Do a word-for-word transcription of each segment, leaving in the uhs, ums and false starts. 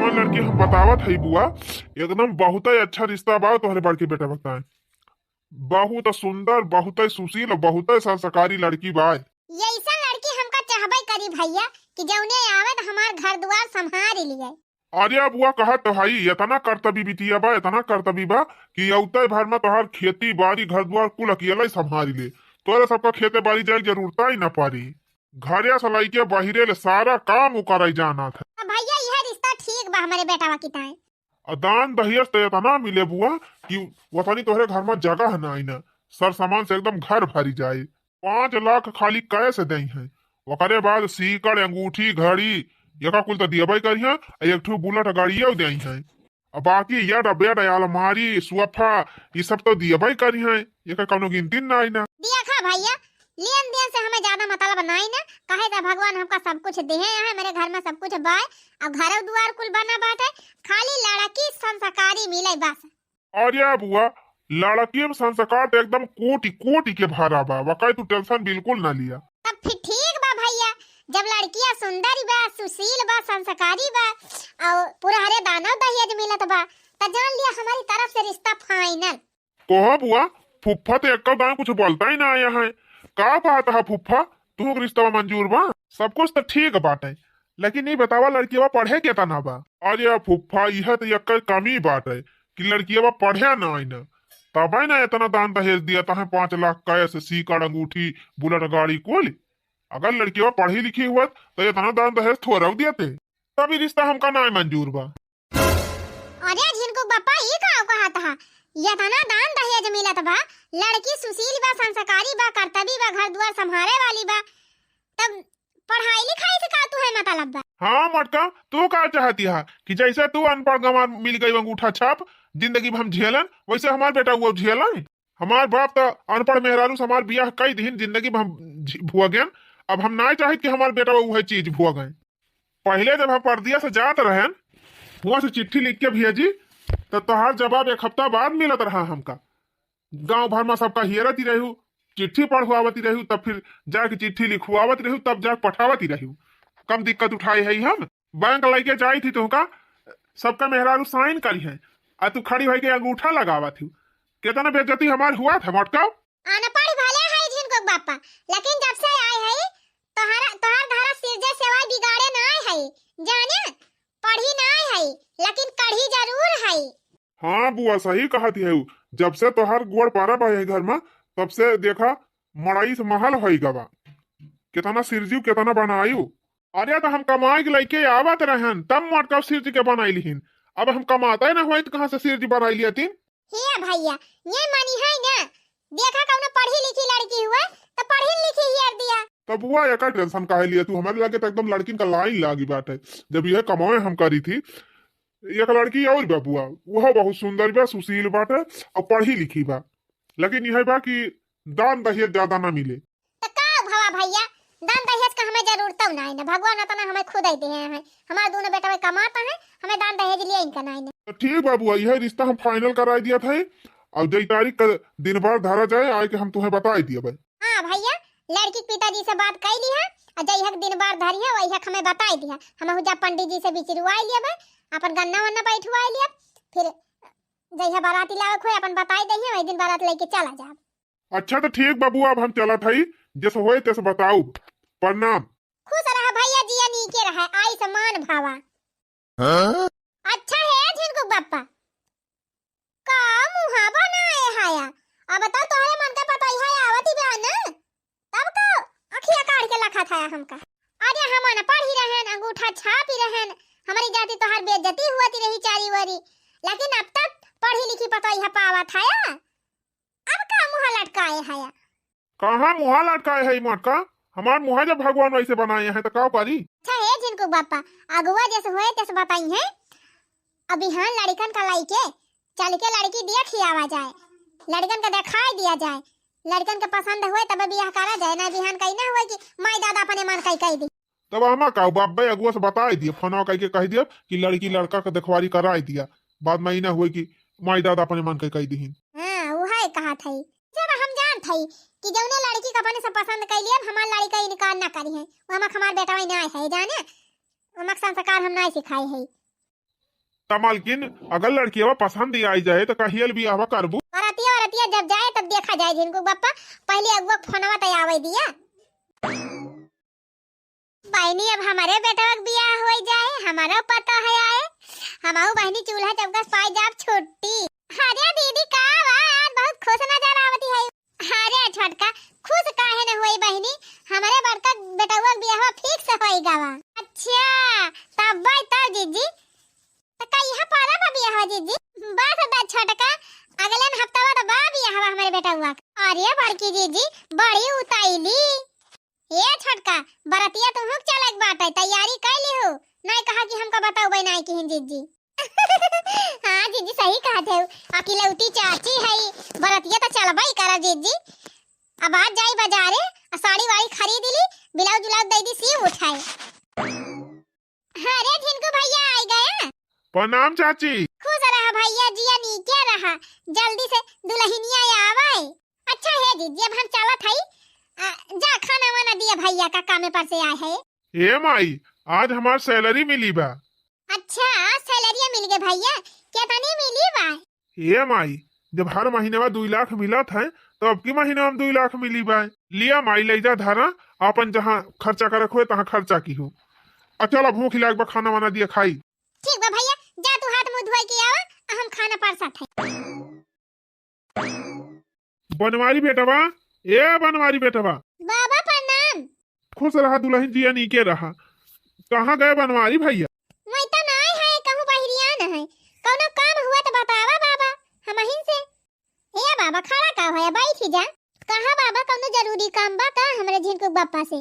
लड़की हम बतावत हई बुआ, एकदम बहुत ही अच्छा रिश्ता बा तोहरे बड़के बेटा बताए। बहुत सुंदर, बहुत ही सुशील, बहुत ही संस्कारी लड़की बा। ये ऐसा लड़की हमका चाहबे करी भैया कि जौने आवे त हमार घर दुआर संभाल लिए। अरे बुआ, कहत तो हई, इतना करतबी बिटिया बा, इतना करतबी बा कि अउते भर में तोहार खेती बाड़ी, घर दुआर कुल अकेले संभारी ले। तोरे सबका खेते बाड़ी जाए के जरूरत ही ना पड़ी। घरे से लइके बहिरे ले सारा काम उ करे जानत है। तो भैया, यह रिश्ता ठीक बा हमारे बेटवा की ताए। आ दान दहेज तो इतना मिले बुआ कि वतनी तोहरे घर में जगह ना आई ना, सर सामान से एकदम घर भरी जाए। पाँच लाख खाली कैश देई हैं, ओकरे बाद सीकड़, अंगूठी, घड़ी, एका कुल तो दियबे करी हैं, आ एक ठो बुलेट गाड़ियो देई हैं। आ बाकी यड बेड, अलमारी, सोफा, ई सब तो दियबे करी हैं, एका कौनो गिनती ना आई ना। देखा भैया, लेन देन से हमें ज्यादा मतलब नाई ना, काहे त भगवान हमका सब कुछ देहे हैं, मेरे घर में सब कुछ बाय, अब घर दुआर कुल बना बाटे, खाली लड़की संस्कारी मिले बस। अरे बुआ, लड़की में संस्कार तो एकदम कोटि कोटि के भरा बा, वकाई तू टेंशन बिल्कुल ना लिया। तब फिर ठीक बा भैया, जब लड़किया सुंदर बा, सुशील बा, संस्कारी बा, और पुरहरे दानव दहेज मिलत बा, त जान लिया हमारी तरफ से रिश्ता फाइनल। कहो बुआ, फुफ्फा तो एक्को दान कुछ बोलता ही ना आया है। का बात है फुफ्फा, तू रिश्ता मंजूर बा? सब कुछ तो ठीक बाटे, लेकिन ई बतावा लड़किया पढ़े केतना बा? अरे फुफ्फा, यह तो एक कमी बाटे कि लड़किया पढ़े ना आई ना, तबे ना इतना दान दहेज दिया तहे, पाँच लाख कैश, सीकड़, अंगूठी, बुलेट गाड़ी कुल। अगर लड़किया पढ़ी लिखी हुआ तो इतना दान दहेज थोड़ा देते। तभी रिश्ता हमका ना मंजूर बा। अरे झिनकू बापा, ई का कहत हा? इतना दान दहेज मिलत बा, लड़की सुशील बा, संस्कारी बा, करतबी बा, घर दुआर संभारे वाली बा, तब पढ़ाई लिखाई से का तू है मतलब बा? हाँ मोटका, तू का चाहती हा कि जैसे तू अनपढ़ गंवार मिल गई अंगूठा छाप, जिंदगी भर हम झेलन, वैसे हमार बेटा वो झेलन? हमार बाप त अनपढ़ मेहरारू से हमार बियाह कई दिहिन, जिंदगी भर हम झ-, भुआ गेन, अब हम ना चाहित कि हमार बेटा वो है चीज भुआ गए। पहिले जब हम परदेस से जात रहेन, हुआँ से चिट्ठी लिख के भेजी, त तोहार जवाब एक हफ्ता बाद मिलत रहा हमका। गाँव भर में सबका हेरत ही रहू, चिट्ठी पढ़वावत ही रहू, तब फिर जाके चिट्ठी लिखवावत रहू, तब जाके पठावत ही रहू। कम दिक्कत उठाए है हम। बैंक लइके जाई थी तुहका, सबका मेहरारू साइन करी है, आ तू खड़ी होई के अंगूठा लगावत हूँ। केतना बेइज्जती हमार हुआ था मोटका। अनपढ़ भले है झिनकुक बापा, लेकिन जब से आए है, तोहरा, तोहर धारा सिरजे सेवाई बिगाड़े ना आए है, जाने? पढ़ी ना आए है, लेकिन कढ़ी जरूर है। हाँ बुआ, सही कहत है, जब से तोहर गोड़ पारा बा यही घर में, तब से देखा मड़ई से महल होई गवा। केतना सिरजियो, केतना बनायो। अरे तो हम कमाई के लइके आवत रहन, तब मोटका सिरज के बनाई लिहिन। अब हम कमाते ना होई तो कहाँ से सिरज बनाई लियतिन? हे भैया, ये मनी है ना, देखा कौनो पढ़ी लिखी लड़की हुआ, तो पढ़ी लिखी हियर दिया। तब बुआ एकर टेंशन काहे लिया तू? हमारे लगे तो एकदम लड़किन का लाइन लागी बाटे। जब यह कमाए हम करी थी, एक लड़की और बा बुआ, वह बहुत सुंदर बा, सुशील बाटे और पढ़ी लिखी बा, लेकिन यह बा कि दान दहेज ज्यादा ना मिले। तो का भवा भैया, दान दहेज का हमें जरूरत ना है ना, भगवान उतना हमें खुद ही दिए हैं। हमारे दोनों बेटा कमाता है, हमें दान दहेज लिए इनका ना है ना। तो ठीक बा बुआ, यह रिश्ता हम फाइनल कराई दिया था। अब जई तारीख का दिन बार धरा जाए, आए के हम तुम्हें बताई दिया भाई। हाँ भैया, लड़की के पिताजी से बात कर ली है, और जई हक दिन बार धरी है, वही हक हमें बताई दिया। हम जा पंडित जी से बिचरुआई लिया भाई, अपन गन्ना वन्ना बैठवाई लिया, फिर जइहा बाराती लावे के होई, अपन बताई दइहे, वही दिन बारात लेके चला जाब। अच्छा तो ठीक बाबू, अब हम चलत हई, जस होए तस बताउब। प्रणाम। खुश रहा भैया, जिया नीके रहे, आयुष्मान भवा। हाँ? अच्छा है झिनकुक बापा, का मुहा बनाए हाया? अब तो तोहरे मन के पतोहिया आवत ही बा ना, तब का अखिया काढ़ के लखा था हमका। अरे हम अनपढ़ ही रहन, अंगूठा छाप ही रहन, हमारी जाति तोहार बेइज्जती हुआ ती रही चारी ओरी, लेकिन अब तक पढ़ी लिखी पतोहिया पावा था। अब का मुहा लटकाए हाया? कहाँ मुहा लटकाए है मोटका? हमार मुहा जब भगवान वैसे बनाए हैं तो का करी? अच्छा हे झिनकुक बापा, अगुआ जैसे होए तैसे बताई हैं। अब बिहान लड़कन का लाइके चल के लड़की देख ही आवा जाए, लड़कन का दिखाई दिया जाए, लड़कन के पसंद होए तब बियाह करा जाए, ना बिहान कहीं ना होए कि माई दादा अपने मन कहीं कह दी। तब हमा का बाबे अगुआ से बताई दिए, फोनवा कह के कह दिया कि लड़की लड़का के देखवारी कराई दिया, बाद में ई ना होए कि माई दादा अपने मन कहीं कह दीहिन। हाँ, वो है कहा था। जब हम जानत हई कि जौने लड़की के अपने से पसंद कइली, अब हमार लड़का इनकार ना करी है, वो हमक हमार बेटवा ना है, जाने? हमक संस्कार हम ना सिखाए है। त मलकिन, अगर लड़कियवा पसंद आई जाए त कहियल बियाहवा करबू? औरतिया, औरतिया जब जाए तब देखा जाए झिनकू बप्पा, पहले अगुआ के फोनवा त आवे दिया। बहिनी, अब हमरे बेटवा के बियाह होई जाए, हमरो पतोह आए, हमहू बहिनी चूल्हा चौका से पाई जाब छुट्टी। अरे दीदी, का बा, आज बहुत खुश नजर आवती है। अरे छोटका, खुश काहे न होई बहिनी, हमरे बड़का बेटवा के बियाहवा fix होई गवा। अच्छा, तब भाई तब जीजी, त कहिया पड़ा बा बियाहवा जीजी? बस दा छोटका, अगले हफ्तवा त बा बियाहवा हमरे बेटवा के। अरे बड़की जीजी, बड़ी उताइली। ए छोटका, बरतिया तुहूँ के चले के बाटे, तैयारी कइ लिहू। नाहीं कहा कि हमका बतउबे नाहीं किहिन जीजी। हाँ जीजी, सही कहत हऊ, अकिलौती चाची हई, बरतिया त चलबे करा जीजी। अब आज जाई बाजारे, आ साड़ी वाड़ी खरीद ली, ब्लाउज उलाउज दे दी, सीव उठाए। अरे झिनकू भैया आई गया। प्रणाम चाची। खुश रहा भैया, जिया नीके रहा, जल्दी से दुल्हनिया आवे। अच्छा हे जीजी, अब हम चलत हई, आ, जा खाना वाना दिया भैया का, कामे पर से आए है। ए माई, आज हमार salary मिली बा। अच्छा, आज salary मिल गए भैया, कितनी मिली बा? ए माई, जब हर महीनवा दुई लाख मिलत है, तो अब की महीना में दुई लाख मिली बा। लिया माई, ले जा धरा, अपन जहाँ खर्चा करक हुए, तहाँ खर्चा किहू। आ चला, भूख लाग बा, खाना वाना दिया खाई। ठीक बा भैया, जा तू हाथ मुँह धोए के आवा, आ हम खाना परसत है। बनवारी बेटवा, ए बनवारी बेटवा। बाबा प्रणाम। खुश रहा दुल्हन, जिया नीके रहा। कहाँ गए बनवारी भैया? वही तो नाय है, कहूँ बहिरिया न है। कौनो काम हुआ तो बतावा बाबा, हमहिन से। ए बाबा, खड़ा का होया, बैठी जा। कहा बाबा, कौनो जरूरी काम बा का हमरे झिनकू बापा से?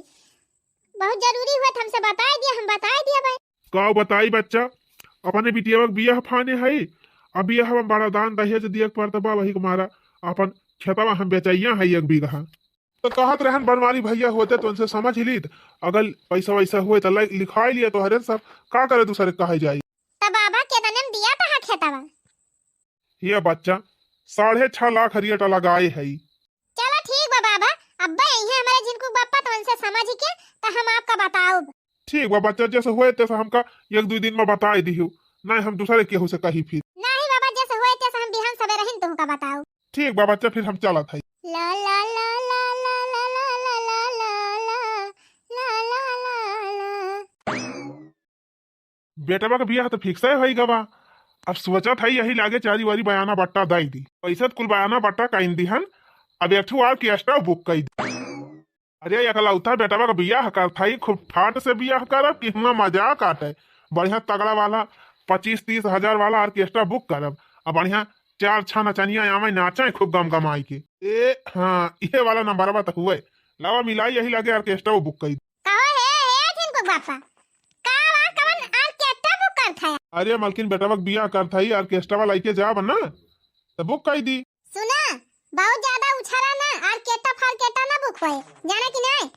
बहुत जरूरी हुआ तो हमसे बताए दिया, हम बताए दिया भाई। का बताई बच्चा, अपने बिटिया के बियाह फाने है, अब बियाह में बड़ा दान दहेज दिए के पड़त बा, वही के मारा अपन खेतवा हम बेचैया है एक बीघा। तो कहत रहन बनवारी भैया होते तो उनसे समझ लीत, अगर पैसा वैसा हुए तो लै-, लिखाई लिए तोहरे सब, का करे दूसरे के कहे जाई। तो बाबा केतने में दिया तहा खेतवा? ये बच्चा, साढ़े छह लाख रेट लगाए है। चलो ठीक बा बाबा, अब्बे यही हमारे झिनकू बापा तो उनसे समझ के तो हम आपका बताउब। ठीक बा बच्चा, जैसे होए तैसे हमका एक दुई दिन में बताए दिहू, नहीं हम दूसरे केहू से कही फिर। नहीं बाबा, जैसे होए तैसे हम बिहान सबेरे ही तुमका बताउब। ठीक बा बच्चा, फिर हम चलत हई। ला ला ला ला। बेटवा के बियाह तो फिक्से होई गवा। अब सोचत हई यही लागे चारी वारी बयाना बट्टा दई दी। पैसा तो कुल बयाना बट्टा कइन दिहन, अब एक ठो orchestra book कई दी। अरे एकलौता बेटवा के बियाह करत हई, खूब ठाट से बियाह करब कि हुआं मजाक आटे। बढ़िया तगड़ा वाला पच्चीस तीस हजार वाला orchestra book करब, अब बढ़िया चार छह नचनिया आवे नाचे खूब गम गमाई के। ए हाँ, ये वाला नंबरवा तो हुए। लावा मिलाई यही लागे orchestra book कई दी। कहो हे, हे झिनकू बापा, का बा, कवन orchestra book करत है? अरे मलकिन, बेटवा के बियाह करत हई, orchestra वाला लेके जाब ना, तो book कई दी। सुना, बहुत ज्यादा उछाला ना, orchestra फारकेटा ना book होए, जाना कि नहीं?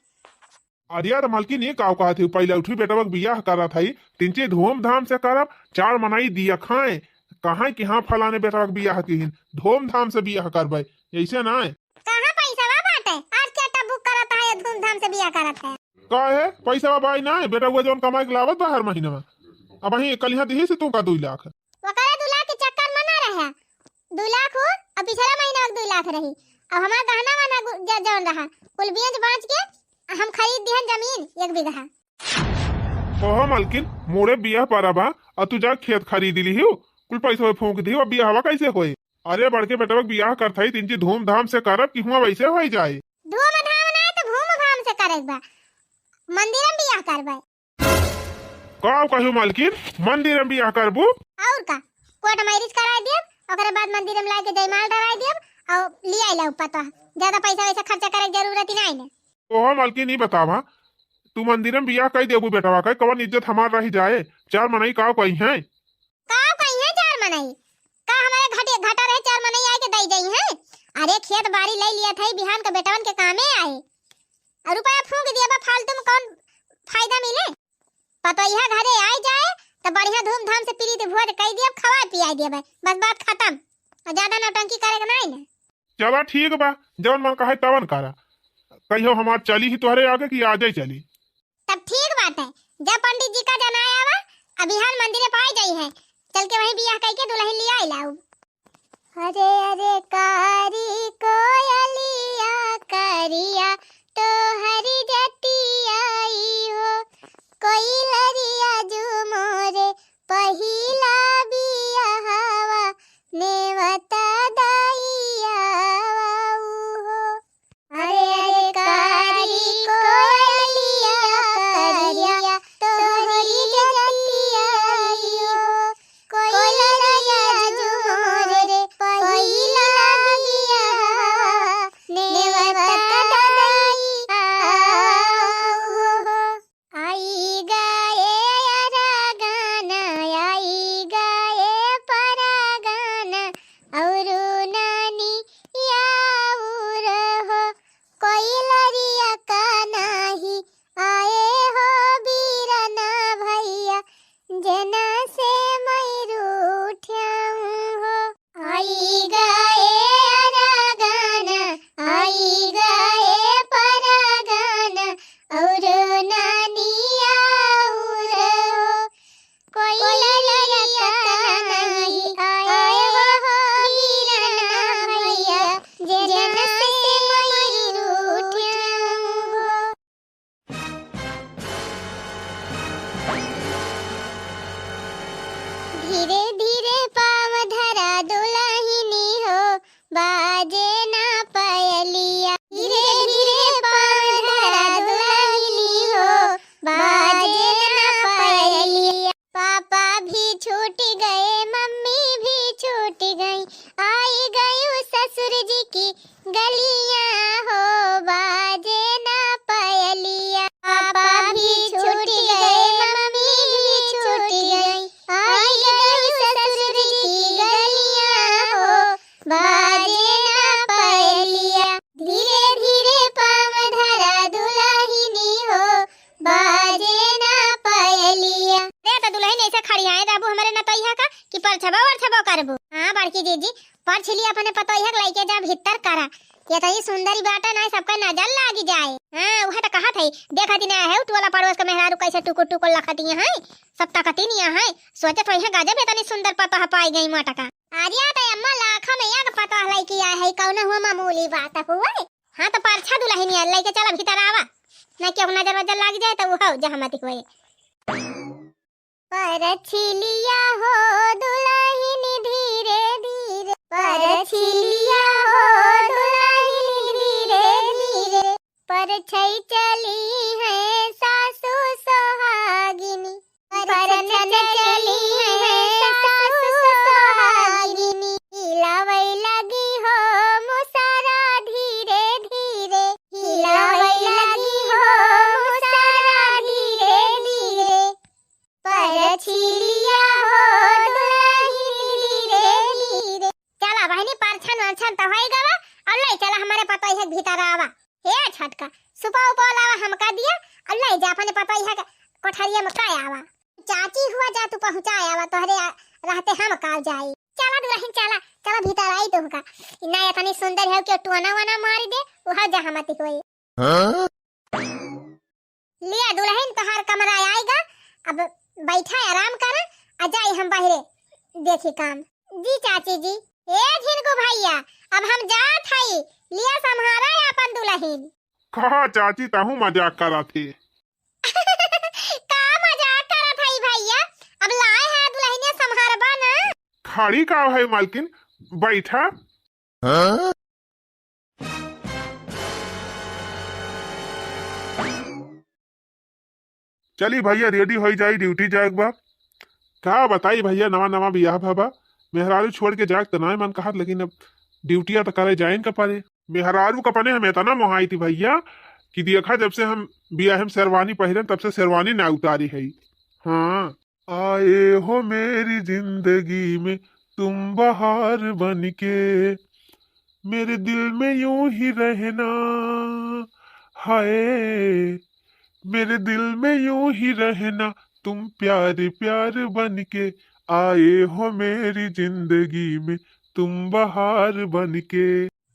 अरे यार मलकिन, ये का कहत हई, पहले उठी बेटवा के बियाह करत हई, तिनची धूमधाम से करब, चार मनई दिया खाए, कहाँ कि हाँ फलाने बेटवा के बियाह किहिन, धूमधाम से बियाह करबे, ऐसे ना। कहाँ पैसा बाटे, orchestra book करत है, धूमधाम से बियाह करत है। काहे? पैसा बा भाई ना, बेटा वो जौन कमाई के लावत बा हर महीना में। अब वहीं कलिहा दिही से तुमका दुई लाख। ओकरे दुई लाख के चक्कर में ना रहे। दुई लाख हो, अब पिछला महीना के दुई लाख रही। अब हमार गहना वहना गु-, ज-, जौन रहा, कुल बेच बांच के हम खरीद दिहन जमीन एक बीघा। ओहो मलकिन, मोरे बियाह परा बा, अब तू जा खेत खरीद लिही हो, कुल पैसा फूंक दिही, अब बियाहवा कैसे होई? अरे बड़के बेटवा के बियाह करत हई, तिनची धूमधाम से करब कि हुआं वैसे होई जाए। धूमधाम ना तो घूम घाम से करे के बा। मंदिर में बियाह करबे। का कहू मलकिन, मंदिर में बियाह करबू? और का, court marriage कराई देब, ओकरे बाद मंदिर में लाके जयमाल धराई देब और ले आइला ऊपर तो। ज्यादा पैसा वैसा खर्चा करे के जरूरत ही नहीं ने। ओहो मलकिन, ई बतावा, तू मंदिर में बियाह कई देबू बेटवा के, कवन इज्जत हमार रह जाए? चार मनई का कही हैं? का कही है चार मनई? का हमारे घटे, घटा रहे चार मनई आए के दई जाई है? अरे खेत बाड़ी ले लिया था, बिहान के बेटवन के कामे आए। और रुपया फूंक दिया बा फालतू में, कौन फायदा मिले? पतोहिया घरे आए जाए तो बढ़िया धूमधाम से प्रीत भोज कई दिया, खवा पिया दिया बा, बस बात खत्म। और ज्यादा नौटंकी करे के नहीं ना। चला ठीक बा, जवन मन कहे तवन करा। कहियो हमार चली ही तोहरे आगे कि आजे चली? तब ठीक बात है, जब पंडित जी का जनाए आवा, अभी हाल मंदिर पे आ जाई है। चल के वहीं बियाह कइके दुलहिन लियाइ लाउ। अरे अरे कारी कोयलिया करिया तोहरी जतिया ई हो, कोइलरिया जू मोरे पहिला बियाहवा नेवता दइया ऊ हो। अरे अरे कारी कोयलिया करिया तोहरी जतिया ई हो, कोइलरिया जू मोरे पहिला बियाहवा नेवता दइया ऊ हो। आई गए अरगाना, आई गए परगाना, औरू नानी आउर हो। कोइलरिया का नाही आए हो बीरना भइया, जेना से मैं रूठ्याऊं हो। आई गए अरगाना, आई गए परगाना, औरू नानी आउर हो। कोइलरिया का नाही आए हो बीरना भइया, जेना से मैं रूठ्याऊं हो। धीरे धीरे पाँव धरा दुलहिनी हो, बाजे ना पयलिया। धीरे धीरे पाँव धरा दुलहिनी हो, बाजे ना पयलिया। पापा भी छूट गए, मम्मी भी छूट गई, आई गई ससुर जी की गलियां हो, बाजे ना पयलिया। पापा भी छूट गए, मम्मी भी छूट गई, आई गई ससुर की गलियां हो, बाजे ना पयलिया। धीरे धीरे पाँव धरा दुलहिनी हो, बाजे ना पयलिया। अरे त दुलहिन ऐसे खड़ियाए रहबू हमरे नतोइहा का कि परछबो ओरछबो करबू? हाँ बड़की जीजी, परछ लिया अपने पतोइहा के लइके जा भीतर करा। ये तो ई सुंदरी बाटे ना, सबका नजर लागी जाए। हाँ उहे त कहत है, देखत ही ना है टोला पड़ोस के मेहरारू कैसे टुकुर टुकुर लखतिया है, सब तकती निया है, सोचत होइहे गजब इतनी सुंदर पतोह पाई गई मोटका। अरे त अम्मा लाखा में एक पतोह लइके आए है, कौनो हुआ मामूली बात हुए। हाँ त परछा दुलहिनिया लइके चला भीतर आवा, ना केहू नजर वजर लाग जाए त उहो जहमती होए। परछिलिया हो दुलहिन धीरे धीरे, परछिलिया हो दुलहिन धीरे धीरे, परछई चली है सासु सोहागिनी, परछन चली है सासु सोहागिनी। हिलावै लगी हो मुसारा धीरे धीरे, हिलावै लगी हो मुसारा धीरे धीरे। परछिलिया हो दुलहिन धीरे धीरे। चला बहिनी, परछन वरछन त होइ गवा, अउर लइ चला हमरे पतोहिया के भीतर आवा। हे छोटका, सुपा उपा लावा हमका दिया, अउर लइ जा अपने पतोहिया के कोठरिया में का आवा। चाची हुआ जा तू पहुँचा आवा, तोहरे आ-, रहते हम का जाई। चला दुलहिन चला, चला भीतर आई तुहका। ना इतनी सुंदर है कि टोना वोना मारी दे, उहा जहमती होई। हाँ? लिया दुलहिन तोहार कमरा आइगा, अब बैठा आराम करा, आ जाई हम बाहरे देखी काम। जी चाची जी। ए झिनकू भइया, अब हम जात हई, लिया सम्हारा आपन दुलहिन। का चाची तहू मजाक करत ही? का मजाक करत हई भइया, अब लाए है दुलहिनिया सम्हारबा ना। खड़ी का है मालकिन, बैठा। हाँ? चली भइया, रेडी होइ जाई, ड्यूटी जाएक बा। का बताई भइया, नवा नवा बियाह भवा, मेहरारू छोड़ के जाएक त नाय मन कहत, लेकिन अब ड्यूटिया त करे जाइन का परे। मेहरारू का पने हम इतना मोहाई थी भइया कि देखा, जब से हम बियाह में शेरवानी पहिरन, तब से शेरवानी ना उतारी है। हाँ। आए हो मेरी जिंदगी में तुम बहार बन के, मेरे दिल में यूं ही रहना, हाय, मेरे दिल में यूं ही रहना, तुम प्यार प्यार बन के, आए हो मेरी जिंदगी में तुम बहार बन के।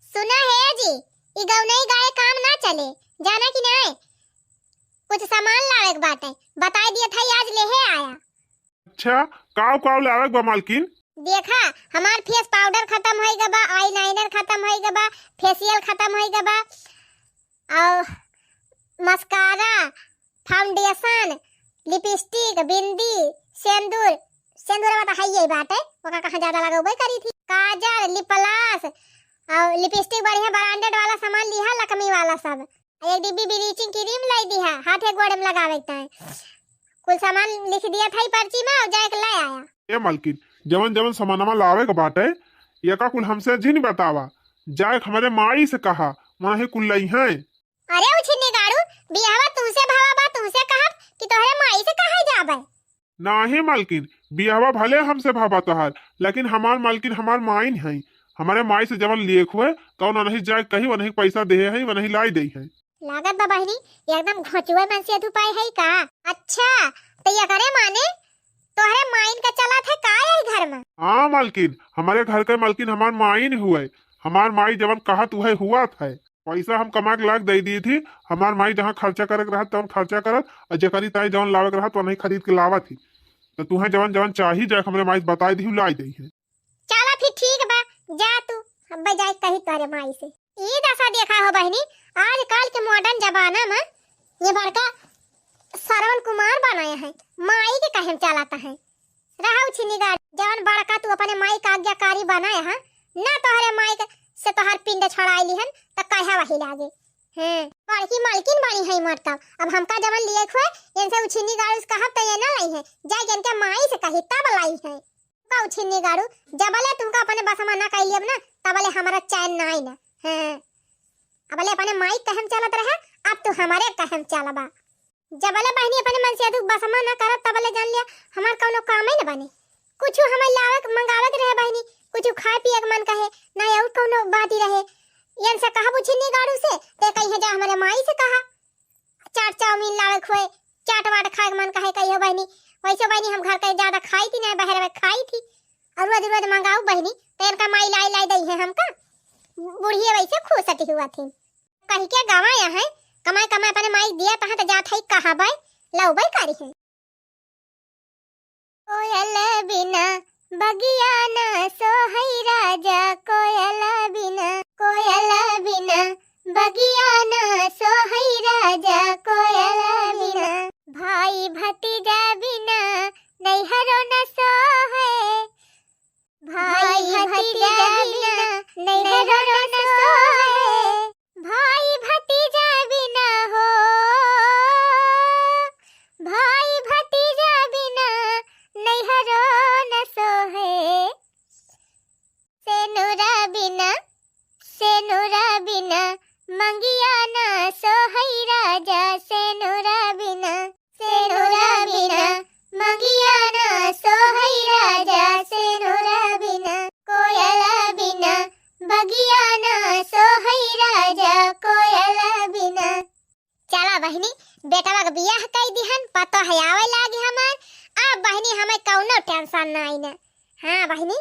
सुना है जी, ई गौनई गाए काम ना चले, जाना कि नाय? कुछ सामान लावे के बाटे, बताई दिया था, आज लेहे आया। अच्छा, काव काव लावे के बा मालकिन? देखा, हमार फेस पाउडर खतम होइ गबा, आईलाइनर खतम होइ गबा, फेशियल खतम होइ गबा, और मस्कारा, फाउंडेशन, लिपस्टिक, बिंदी, सेंदूर, सेंदूरवा त हइये बाटे, ओका कहाँ ज्यादा लगौबे करी थी, काजल, लिप ग्लॉस, और लिपस्टिक बढ़िया ब्रांडेड वाला सामान लिहा, लकमी वाला सब। एक डिब्बी ब्लीचिंग क्रीम लाई दिहा, हाथे गोड़े में लगावे के ताई। कुल सामान लिख दिया था ई पर्ची में, और जाए के ले आया। ए मालकिन, जवन जवन सामानमा लावे के बाटे, एका कुल हमसे जिन बतावा, जाए के हमरे माई से कहा, वही कुल लई हैं। अरे उछिन्नी गाड़ू, बियाहवा तुहसे भावा बा, तुहसे कहब कि तोहरे माई से कहे जाबे? नाहीं मालकिन, बियाहवा भले हमसे भावा तोहार, लेकिन हमार मालकिन हमार माइन है। हमरे माई से जवन लेख हुए, तवन वनही जाए कही, वनही पैसा देहे है, वनही लाई दे है। लागत बा बहिनी, एकदम घोचुए मन से धुपाए है का? अच्छा, तो ये करे माने तोहरे माइन का चलत है का यही घर में? हाँ मालकिन, हमारे घर के मालकिन हमार माइन हुए। हमार माई जवन कहत उहे हुआ था। पैसा हम कमा के लाके दे दी थी। हमार माई जहाँ खर्चा करे के रहत तवन खर्चा करत, और जेकरी ताई जवन लावे के रहत वनही खरीद के लावत ही। तो तुहे जवन जवन चाही जाए हमरे माई से बताई दी, लाई दे है। चला फिर ठीक बा, जा तू, अब जाए कही तोहरे माई से। ई दशा देखा हो बहिनी, आजकल के मॉडर्न जमाना में ये बड़का श्रवण कुमार बनाया है, माई के कहे में चलत है। रहा उछिन्नी गाड़ू, जवन बड़का तू अपने माई का आज्ञाकारी बनाया है, ना तोहरे माई के से तोहर पिंड छोड़ाई लिहन, त कहे वही लागे। हैं, बड़की मालकिन बनी है मरतब, अब हमका जवन लिए खुए, इनसे उछिन्नी गाड़ू से कहब त ये ना लाई है, जाए इनके माई से कही तब लाई है। का उछिन्नी गाड़ू, जबले तुमका अपने बस में ना कइ लियब ना, तबले हमारा चैन ना आई ना। हाँ, अबले अपने माई कहम चलत रहे, अब तू हमारे कहम चलबा। जबले बहिनी अपने मन से अदुक बस में ना करत, तबले जान लिया हमार कौनो काम ही न बने। कुछ हमें लावे के, मंगावे के रहे बहिनी, कुछ खाए पिए के मन कहे, ना और कौनो बात ही रहे, यन से कहा उछिन्नी गाड़ू से, ते कही है जा हमारे माई से कहा। चाट चाउमीन लावे के होए, चाट वाट खाए के मन कहे कहियो बहिनी। वैसे बहिनी हम घर के ज्यादा खाई थी, नहीं बहरे में खाई थी। और रोज रोज मंगाऊ बहिनी, तो इनका माई लाई लाई दई है हमका। बुढ़िया वैसे खुश हटी हुआ थी। कही के गवा यहाँ है, कमाए कमाए अपने माई दिया तहाँ तो जात है कहाँ बाई, लऊ बाई करी है। कोयल बिना बगिया ना सोहई राजा, कोयल बिना, कोयल बिना बगिया ना सोहई राजा, कोयल बिना। भाई भतीजा बिना नैहरो न सोहे, भाई भतीजा बिना नैहरो न सोहे। भाई भतीजा बिना हो, भाई भतीजा बिना नैहरो न सोहे। सेनुरा बिना, सेनुरा बिना मंगिया न सोहई राजा, सेनुरा बिना, सेनुरा बिना मंगिया न सोहई राजा, सेनुरा बिना, कोयला बिना बगिया न सोहई राजा, कोयला बिना। चला बहिनी, बेटवा के बियाह कई दिहन, पतोह आवे लागी हमार। अब बहिनी हमें कौनो टेंशन नाई न। हाँ बहिनी,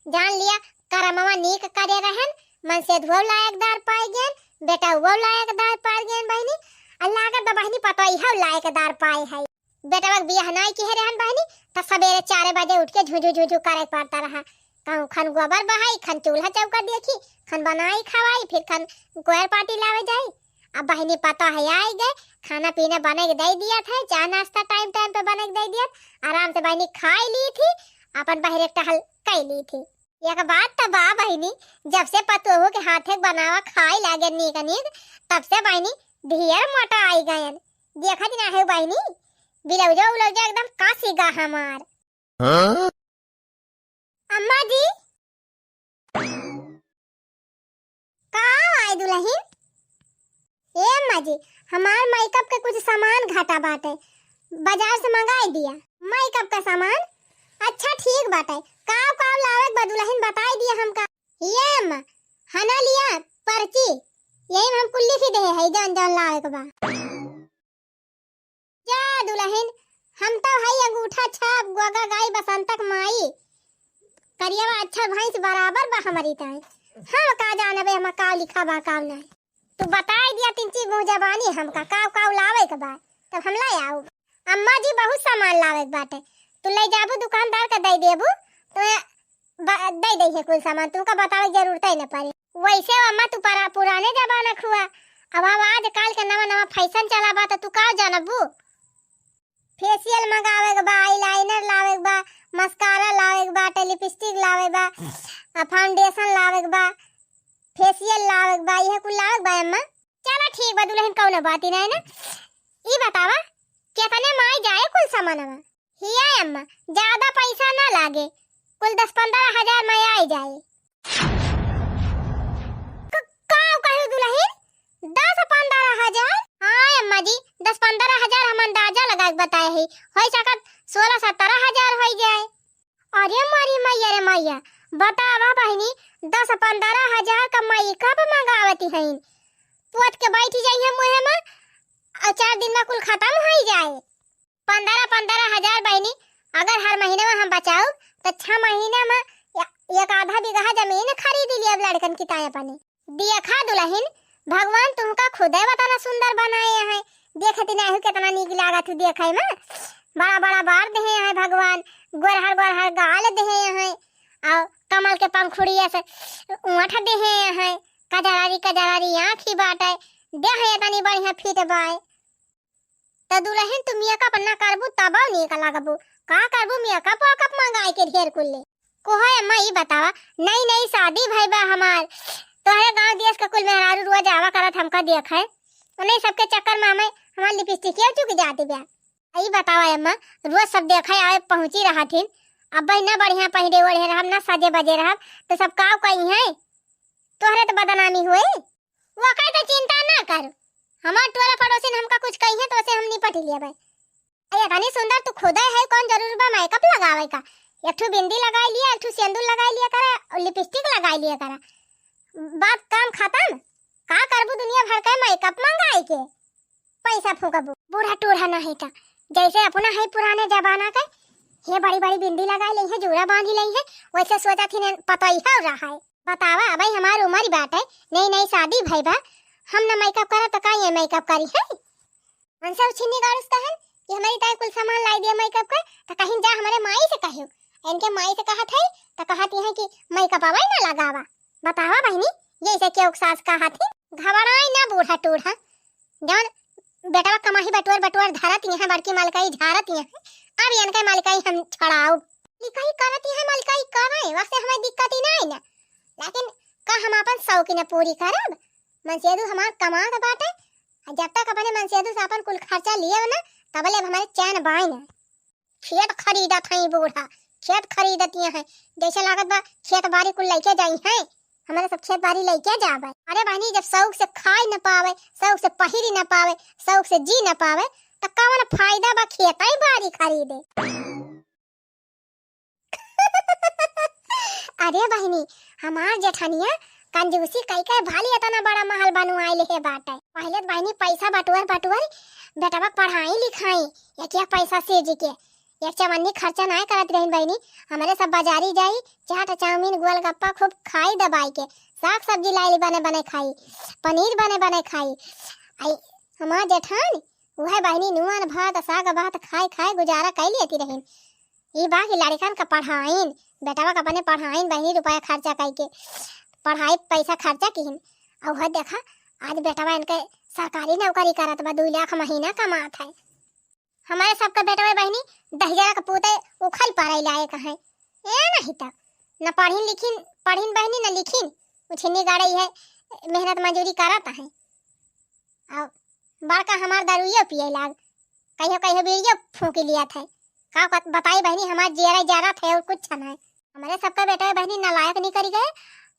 जान लिया करमवा नीक करे रहन, मन से धुआव लायकदार पाए गेन, बेटा वो लायकदार पाए गेन बहिनी। आ लागत बा बहिनी पतोह इहो लायकदार पाए है। बेटवा के बियाह नाई किहे रहन बहिनी, त सबेरे चार बजे उठ के झुझु झुझु करे पड़ता रहा। कहूँ खन गोबर बहाई, खन चूल्हा चौका देखी, खन बनाई खवाई, फिर खन गोयर पार्टी लावे जाई। अब बहिनी पतोह आई गए, खाना पीना बने के दे दिया था, चाय नाश्ता टाइम टाइम पे बने के दे दिया, आराम से बहिनी खाई ली थी, अपन बहरे टहल कई ली थी। एक बात त बा बहिनी, जब से पतोहू के हाथे के बनावा खाए लागे नीक नीक, तब से बहिनी ढेर मोटा आई गयन। देखत ना है बहिनी, ब्लाउजो उलाउजो एकदम कसी गा हमार। हाँ? अम्मा जी, का आए दुल्हन? ए अम्मा जी, हमार मेकअप के कुछ सामान घटा बाटे, बाजार से मंगाई दिया। मेकअप का सामान? अच्छा ठीक बाटे, का का लावे के बा दुल्हन बताई दिया हमका। ये अम्मा, हना लिया पर्ची, यही में हम कुल लिख दे है जौन जौन लावे के बा। जा दुल्हन, हम तो हई अंगूठा छाप गोगा गाई बसंतक माई। करियावा अच्छा भैंस बराबर बा हमरी ताई। हम का जानबे हम का लिखा बा का नहीं। तू बताई दिया तीन चीज मुँह जबानी हमका का का लावे के बा, तब हम ला आऊ। अम्मा जी बहुत सामान लावे के बाटे, तू लइ जाबू दुकानदार का दइ देबू, तो ब-, दइ दइहैं कुल सामान, तुमका बतावे के जरूरत ही न पड़े। वैसे अम्मा तू परा-, पुराने जमाना क हुआ, अब हम आजकल के नवा नवा fashion चला बा, तो तू का जानबू? Facial मंगावे के बा, eyeliner लावे के बा, mascara लावे के बाटे, lipstick लावे बा, आ foundation लावे के बा, facial लावे के बा, इहे कुल लावे के बा अम्मा। चला ठीक बा दुलहिन, कउनो बात ही नाहीं ना। ई बतावा, केतने मा आई जाए कुल सामानवा? हिया अम्मा, ज्यादा पैसा ना लागे, कुल दस पन्द्रह हजार मा आई जाए। क-, का कही दुलहिन? दस पन्द्रह हजार? हाँ अम्मा जी, दस पन्द्रह हजार हम अंदाजा लगा के बताए ही, होइ सकत सोलह सत्रह हजार होइ जाए। अरे मोरी मैया रे मैया, बतावा बहिनी, दस पन्द्रह हजार का makeup मंगावती हईन, पोत के बैठी जइहैं मुँहे मा, अउर चार दिन मा कुल खतम होइ जाए। पन्द्रह पन्द्रह हजार बहिनी, अगर हर महीना मा हम बचाउब, त छह महीना मा ए-, एक आधा बीघा जमीन खरीद लियब लड़कन की ताईं अपने। देखा दुलहिन, भगवान तुमका खुदे वतना सुंदर बनाए हैं, देखती नाहीं हो केतना नीक लागत हो देखे मा। बड़ा बड़ा बार देहे हैं भगवान, गोरहर गोरहर गाल देहे हैं, अउर कमल के पंखुड़िया से ओंठ देहे हैं, कजरारी कजरारी आँखी बाटे, देह एतनी बढ़िया fit बाए। त दुलहिन तू makeup ना करबू तबउ नीक लगबू। का करबू makeup वेकअप मंगाइ के ढेर कुल ले? कोहे अम्मा ई बतावा, नई नई शादी भई बा हमार, तोहरे गाँव देश क कुल मेहरारू रोज आवा करत हमका देखै, उन्हीं सबके चक्कर मा हमें हमार लिपस्टिकिया चुक जाती बा। ई बतावा अम्मा, रोज सब देखै आवे पहुँची रहत हिन, अब ना बढ़िया पहिरे ओढ़े रहब, ना सजे बजे रहब, त सब काव कहिहैं? तोहरे त बदनामी होई। ओकर त चिंता ना कर, हमार टोला पड़ोसिन हमका कुछ कहिहैं त ओसे हम निपट लेबै। अरे एतनी सुंदर तू खुदे है, कौन जरूर बा makeup लगावे का? एक ठो बिंदी लगाइ लिया, एक ठो सेंदूर लगाइ लिया करा अउर lipstick लगाइ लिया करा, बात काम खतम। का करबू दुनिया भर के makeup मंगाइ के, पैसा फूँकबू। बूढ़ा टूढ़ा नाहीं त जैसे अपना है पुराने जमाना के, ये बड़ी बड़ी बिंदी लगाइ लइहैं, जूड़ा बाँधी लइहैं, वैसे सोचत ही पतोहिया रहा है। बतावा, अबही हमार उमर बाटे, नई नई शादी भई बा, हम ना makeup करब त का ये makeup करिहैं? उनसे उ छिन्नी गाड़ुस कहन कि हमरी ताईं कुल सामान लाई दिया makeup क, त कहिन जा हमरे माई से कहियो। इनके माई से कहत है त कहत हैं कि makeup अबही ना लगावा। बतावा बहिनी, ये ऐसे क्यों सास कहत ही? घबराई ना बूढ़ा टूढ़ा, जौन बेटवा कमाही बटुअर बटुअर धरत ही हैं, बड़की मलकई झारत ही हैं, अब इनके मलकई हम छड़ाउब। लिखाई करत ही हैं मलकई करे, वैसे हमें दिक्कत ही नाहीं ना, लेकिन का हम आपन शौकीन पूरी करब? मनसेदू हमार कमात बाटे, आ जब तक अपने मनसेदू से आपन कुल खर्चा लियब ना, तबले अब हमारे चैन बाय ना। खेत खरीदत हैं बूढ़ा, खेत खरीदत हैं, जैसे लागत बा खेत बारी कुल लइके जाइहैं, हमरे सब खेत बारी लइके जाबै। अरे बहिनी, जब शौक से खाइ न पावै, शौक से पहिरी न पावै, शौक से जी न पावै, त कवन फायदा बा खेतै बारी खरीदे? अरे बहिनी, हमार जेठनिया कंजूसी कइ के भले एतना बड़ा महल बनवाइ लेहे बाटे। पहिले त बहिनी पैसा बटुअर बटुअर बेटवा क पढ़ाई लिखाई, एक एक पैसा सेज के, एक चवन्नी खर्चा नाहीं करत रहिन बहिनी। हमरे सब बजारी जाई, चाट चाउमीन गोलगप्पा खूब खाई दबाइ के, साग सब्जी लाइली बने बने खाई, पनीर बने बने खाई। आई हमार जेठान उहै बहिनी नून भात साग भात खाइ खाइ गुजारा कइ लेती रहिन। ई बा कि लड़िकन क पढ़ाइन, बेटवा क अपने पढ़ाइन बहिनी रुपया खर्चा कइ के पढ़ाई पैसा खर्चा किहिन। अउ उहै देखा आज बेटवा इनके सरकारी नौकरी करत बा, दुइ लाख महीना कमात है। हमरे सबके बेटवा बहिनी दहिजरा क पूते उखल पारइ लायक हैं। ए नाहीं त न पढ़िन लिखिन, पढ़िन बहिनी न लिखिन, उछिन्नी गाड़े है, मेहनत मजूरी करत हैं। अउ बड़का हमार दारुइयो पिए लाग, कहियो कहियो बीड़ियो फूँकी लियत है। का बत-, बताई बहिनी, हमार जियरा जरत है अउर कुछ नाहीं। हमरे सबके बेटवा बहिनी नालायक निकरि गए,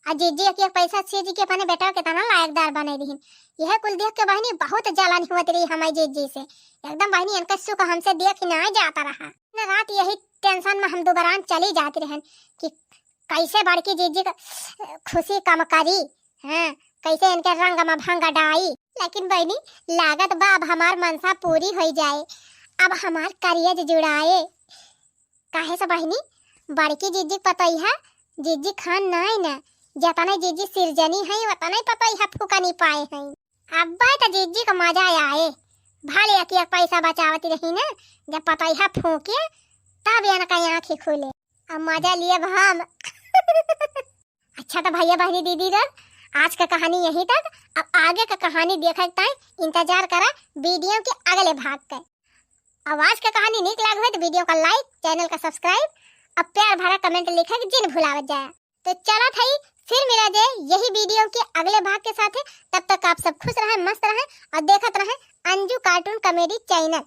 आ जीजी एक एक पैसा सेज के अपने बेटवा केतना लायकदार बनाइ दिहिन। यह कुल देख के बहिनी बहुत जलन होत रही हमारी जीजी से। एकदम बहिनी इनका सुख हमसे देख ही नाहीं जात रहा। दिन रात यही tension मा हम दुबरान चली जाती रहन कि कैसे बड़की जीजी क खुशी कम करी, हाँ, कैसे इनके रंग मा भंग डाई। लेकिन बहिनी, लागत बा अब हमार मनसा पूरी होइ जाए, अब हमार करेज जुड़ाए। काहे से बहिनी, बड़की जीजी क पतोहिया जीजी खान नाहीं न, जतने जीजी सिरजनी हैं, वतने पतोहिया फूकनी पाए हैं। अब्बे त जीजी क मजा आए, भले एक एक पैसा बचावती रही न, जब पतोहिया फूँके, तब इनका आँखी खुले। अब मजा लिए हम। अच्छा तो भैया बहनी दीदी लोग, आज का कहानी यहीं तक। अब आगे का कहानी देखे के ताई इंतजार करा वीडियो के अगले भाग के। अब आज का कहानी नीक लाग हुए तो वीडियो का like, चैनल का subscribe, अब प्यार भरा comment लिखे के जिन भुलावत जाए। तो चला थई फिर मिला जाए यही वीडियो के अगले भाग के साथ। तब तक आप सब खुश रहें, मस्त रहें और देखत रहें अंजू cartoon comedy channel।